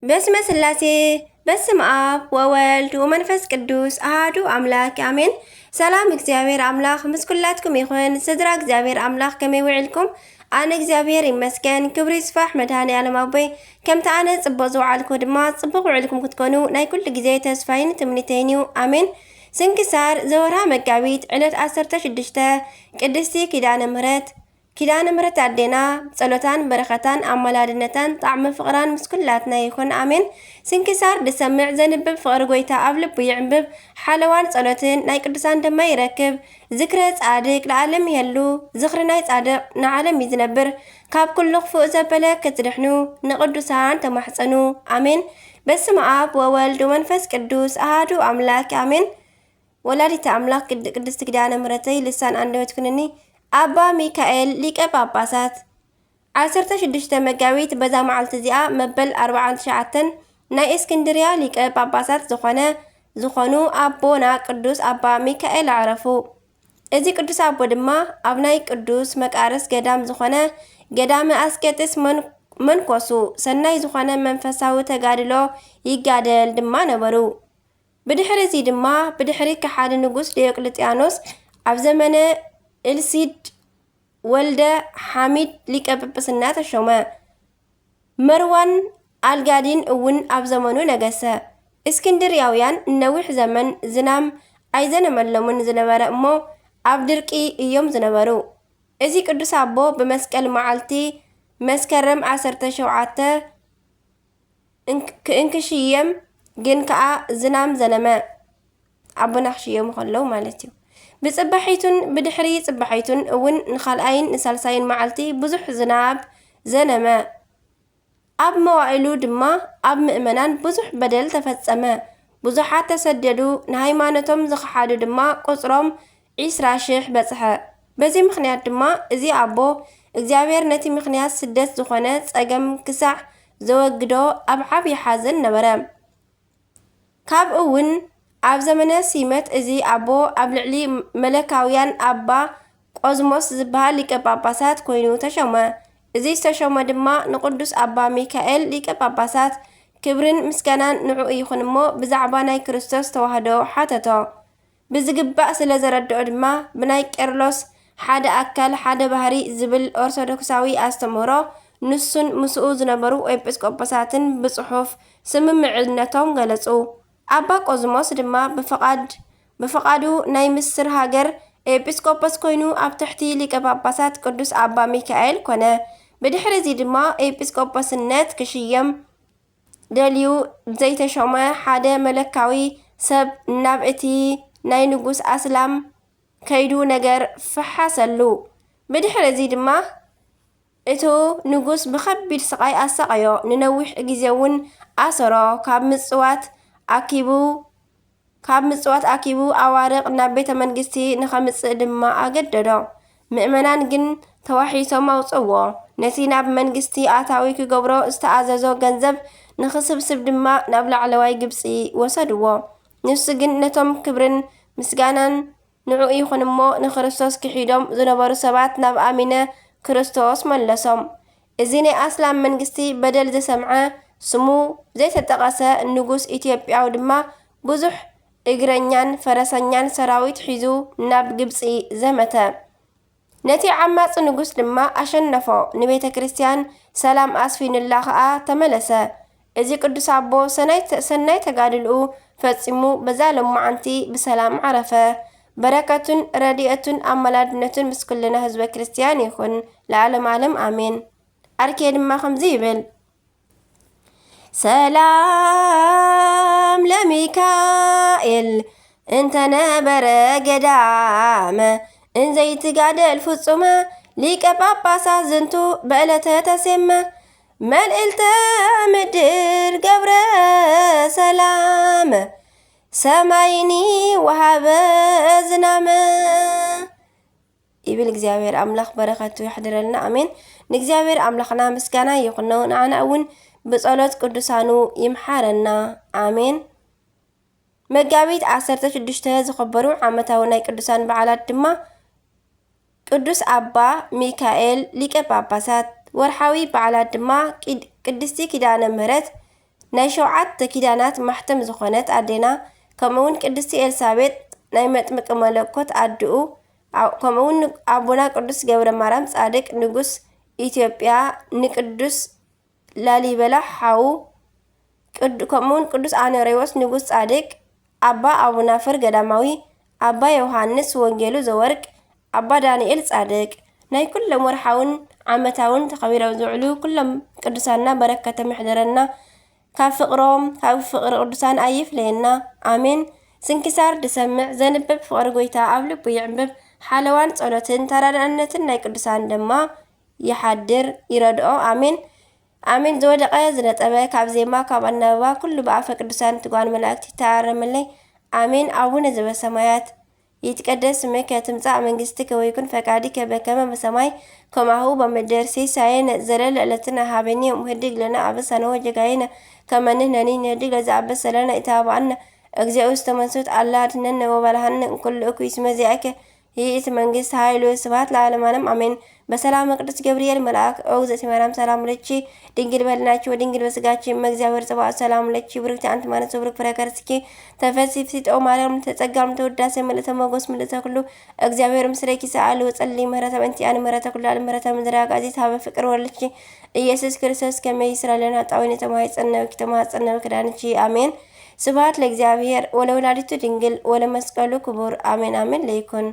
በስመ ስላሴ፣ በስመ ኣብ ወወልድ ወመንፈስ ቅዱስ ኣሃዱ ኣምላክ ኣሜን። ሰላም እግዚኣብሔር ኣምላኽ ምስ ኩላትኩም ይኹን። ስድራ እግዚኣብሔር ኣምላኽ ከመይ ውዕልኩም? ኣነ እግዚኣብሔር ይመስገን፣ ክብሪ ይስፋሕ መድኃኔ ዓለም ኣቦይ። ከምቲ ኣነ ጽቡቕ ዝወዓልኩ ድማ ጽቡቕ ውዕልኩም ክትኮኑ ናይ ኩሉ ግዜ ተስፋይን ትምኒተይን እዩ። ኣሜን። ስንክሳር ዘወርሃ መጋቢት ዕለት ዓሰርተ ሽዱሽተ ቅድስቲ ኪዳነ ምህረት። ኪዳነ ምህረት ኣዴና ጸሎታን በረኸታን ኣማላድነታን ጣዕመ ፍቕራን ምስ ኩላትና ይኹን። ኣሜን። ስንክሳር ዝሰምዕ ዘንብብ ፍቕሪ ጎይታ ኣብ ልቡ ይዕንብብ። ሓለዋን ጸሎትን ናይ ቅዱሳን ድማ ይረክብ። ዝክረ ጻድቅ ለዓለም ይሄሉ። ዝኽሪ ናይ ጻድቕ ንዓለም እዩ ዝነብር። ካብ ኩሉ ክፉእ ዘበለ ክትድሕኑ ንቅዱሳን ተማሕጸኑ። ኣሜን። በስመ ኣብ ወወልድ ወመንፈስ ቅዱስ ኣሃዱ ኣምላክ ኣሜን። ወላዲተ ኣምላኽ ቅድ-፣ ቅድስቲ ኪዳነ ምህረተይ ልሳን ኣንደበት ኩንኒ። ኣባ ሚካኤል ሊቀ ጳጳሳት። ዓሰርተ ሽዱሽተ መጋቢት በዛ መዓልቲ እዚኣ መበል ኣርባዓን ትሽዓተን ናይ እስክንድርያ ሊቀ ጳጳሳት ዝኾነ፣ ዝኾኑ ኣቦና ቅዱስ ኣባ ሚካኤል ኣዕረፉ። እዚ ቅዱስ ኣቦ ድማ ኣብ ናይ ቅዱስ መቃርስ ገዳም ዝኾነ ገዳመ ኣስቄጥስ መን-፣ መንኮሱ። ሰናይ ዝኾነ መንፈሳዊ ተጋድሎ ይጋደል ድማ ነበሩ። ብድሕሪ እዚ ድማ ብድሕሪ ከሓዲ ንጉስ ዲዮቅልጥያኖስ ኣብ ዘመነ እልሲድ ወልደ ሓሚድ ሊቀ ጵጵስና ተሾመ። መርዋን ኣልጋዲን እውን ኣብ ዘመኑ ነገሰ። እስክንድርያውያን ነዊሕ ዘመን ዝናም ኣይዘነመሎምን ዝነበረ እሞ ኣብ ድርቂ እዮም ዝነበሩ። እዚ ቅዱስ ኣቦ ብመስቀል መዓልቲ መስከረም ዓሰርተ ሸውዓተ እንክ-፣ ክእንክሽየም ግን ከኣ ዝናም ዘነመ። ኣቦና ክሽየሙ ከለዉ ማለት እዩ። ብጽባሒቱን ብድሕሪ ጽባሒቱን እውን ንኻልኣይን ንሳልሳይን መዓልቲ ብዙሕ ዝናብ ዘነመ። ኣብ መዋእሉ ድማ ኣብ ምእመናን ብዙሕ በደል ተፈጸመ። ብዙሓት ተሰደዱ፣ ንሃይማኖቶም ዝኸሓዱ ድማ ቁጽሮም ዒስራ ሽሕ በጽሐ። በዚ ምኽንያት ድማ እዚ ኣቦ እግዚኣብሔር ነቲ ምኽንያት ስደት ዝኾነ ጸገም ክሳዕ ዘወግዶ ኣብ ዓብዪ ሓዘን ነበረ። ካብ እውን ኣብ ዘመነ ሲመት እዚ ኣቦ ኣብ ልዕሊ መለካውያን ኣባ ቆዝሞስ ዝበሃል ሊቀ ጳጳሳት ኮይኑ ተሾመ። እዚ ዝተሾመ ድማ ንቅዱስ ኣባ ሚካኤል ሊቀ ጳጳሳት ክብርን ምስጋናን ንዕኡ ይኹን እሞ ብዛዕባ ናይ ክርስቶስ ተዋህዶ ሓተቶ። ብዝግባእ ስለ ዘረድኦ ድማ ብናይ ቄርሎስ ሓደ ኣካል ሓደ ባህሪ ዝብል ኦርቶዶክሳዊ ኣስተምህሮ ንሱን ምስኡ ዝነበሩ ኤጲስቆጶሳትን ብጽሑፍ ስምምዕነቶም ገለጹ። ኣባ ቆዝሞስ ድማ ብፍቓድ-፣ ብፍቓዱ ናይ ምስር ሃገር ኤጲስቆጶስ ኮይኑ ኣብ ትሕቲ ሊቀ ጳጳሳት ቅዱስ ኣባ ሚካኤል ኮነ። ብድሕሪ እዚ ድማ ኤጲስቆጶስነት ክሽየም ደልዩ ዘይተሾመ ሓደ መለካዊ ሰብ ናብ እቲ ናይ ንጉስ ኣስላም ከይዱ ነገር ፈሓሰሉ። ብድሕሪ እዚ ድማ እቱ ንጉስ ብኸቢድ ስቓይ ኣሳቐዮ፣ ንነዊሕ ግዜ እውን ኣሰሮ። ካብ ምጽዋት ኣኪቡ፣ ካብ ምጽዋት ኣኪቡ ኣዋርቕ ናብ ቤተ መንግስቲ ንኸምጽእ ድማ ኣገደዶ። ምእመናን ግን ተዋሒሶም ኣውጽእዎ። ነቲ ናብ መንግስቲ ኣታዊ ክገብሮ ዝተኣዘዞ ገንዘብ ንኽስብስብ ድማ ናብ ላዕለዋይ ግብጺ ወሰድዎ። ንሱ ግን ነቶም ክብርን ምስጋናን ንዕኡ ይኹን እሞ ንክርስቶስ ክሒዶም ዝነበሩ ሰባት ናብ ኣሚነ ክርስቶስ መለሶም። እዚ ናይ ኣስላም መንግስቲ በደል ዝሰምዐ ስሙ ዘይተጠቐሰ ንጉስ ኢትዮጵያዊ ድማ ብዙሕ እግረኛን ፈረሰኛን ሰራዊት ሒዙ ናብ ግብጺ ዘመተ። ነቲ ዓማጺ ንጉስ ድማ ኣሸነፎ፣ ንቤተ ክርስቲያን ሰላም ኣስፊኑላ ኸኣ ተመለሰ። እዚ ቅዱስ ኣቦ ሰናይ-፣ ሰናይ ተጋድልኡ ፈጺሙ በዛ ሎማዓንቲ ብሰላም ዓረፈ። በረከቱን ረድኤቱን ኣማላድነቱን ምስ ኩልና ህዝበ ክርስቲያን ይኹን ለዓለም ዓለም ኣሜን። ኣርኬ ድማ ከምዚ ይብል። ሰላም ለሚካኤል እንተነበረ ገዳመ እንዘይትጋደል ፍጹመ ሊቀ ጳጳሳት ዝንቱ በዕለተ ተሴመ መልእልተ ምድር ገብረ ሰላመ ሰማይኒ ወሃበ ዝናመ ይብል። እግዚኣብሔር ኣምላኽ በረኸቱ ይሕድረልና። ኣሜን። ንእግዚኣብሔር ኣምላኽና ምስጋና ይኹኖ፣ ንዓና እውን ብጸሎት ቅዱሳኑ ይምሓረና። ኣሜን። መጋቢት ዓሰርተ ሽዱሽተ ዝኸበሩ ዓመታዊ ናይ ቅዱሳን በዓላት ድማ ቅዱስ ኣባ ሚካኤል ሊቀ ጳጳሳት፣ ወርሓዊ በዓላት ድማ ቂድ-፣ ቅድስቲ ኪዳነ ምህረት፣ ናይ ሸውዓተ ኪዳናት ማሕተም ዝኾነት ኣዴና፣ ከምኡ እውን ቅድስቲ ኤልሳቤጥ ናይ መጥምቂ መለኮት ኣድኡ፣ ከምኡ እውን ኣቦና ቅዱስ ገብረ ማርያም ጻድቅ ንጉስ ኢትዮጵያ፣ ንቅዱስ ላሊበላ ሓው፣ ከምኡ እውን ቅዱስ ኣኖሬዎስ ንጉስ ጻድቅ፣ ኣባ ኣቡናፍር ገዳማዊ፣ ኣባ ዮሃንስ ወንጌሉ ዘወርቅ፣ ኣባ ዳንኤል ጻድቅ፣ ናይ ኩሎም ወርሓውን ዓመታውን ተኸቢሮም ዝውዕሉ ኩሎም ቅዱሳንና በረከቶም ይሕደረና። ካብ ፍቕሮም፣ ካብ ፍቕሪ ቅዱሳን ኣይፍለየና። ኣሜን። ስንክሳር ድሰምዕ ዘንብብ ፍቕሪ ጎይታ ኣብ ልቡ ይዕንብብ። ሓለዋን ጸሎትን ተራዳእነትን ናይ ቅዱሳን ድማ ይሓድር ይረድኦ። ኣሜን። ኣሜን። ዝወደቐ ዝነጠበ ካብ ዜማ ካብ ኣናብባ ኩሉ ብኣፈ ቅዱሳን ትጓን መላእክት ይተኣረመለይ። ኣሜን። ኣቡነ ዘበሰማያት ይትቀደስ ስምከ ትምጻእ መንግስትከ ወይኩን ፈቃድከ በከመ በሰማይ ከማሁ በምድር። ሲሳየነ ዘለለ ዕለትነ ሃበኒ ዮም ህድግ ለነ አበሳነ ወጌጋየነ ከመ ንሕነኒ ንህድግ ለዘአበሰ ለነ ኢታብአነ እግዚኦ ውስተ መንሱት አላ አድነነ ወባልሃነ እምኩሉ እኩይ እስመ ዚአከ ይእቲ መንግስት ኃይሉ ስብሐት ለዓለመ ዓለም አሜን። በሰላም ቅዱስ ገብርኤል መልአክ ኦ እግዝእቲ ማርያም ሰላም ለኪ ድንግል በልናኪ ወድንግል በስጋኪ እመ እግዚአብሔር ጸባኦት ሰላም ለኪ ብሩክቲ አንቲ ማለት ብሩክ ፍሬ ከርስኪ ተፈሲ ፍሲጦ ማርያም ተጸጋም ተወዳሴ ምልእተ ሞገስ ምልእተ ኩሉ እግዚአብሔር ምስሌኪ ሰአል ወጸሊ ምህረተ በእንቲአን ምህረተ ኩሉ አል ምህረተ ምድረ አጋዚት ሀበ ፍቅር ወልኪ ኢየሱስ ክርስቶስ ከመይ ይስራ ለና ጣዊነ ተማይጸነውኪ ተማጸነው ክዳንኪ አሜን። ስብሐት ለእግዚአብሔር ወለወላዲቱ ድንግል ወለመስቀሉ ክቡር አሜን አሜን ለይኩን።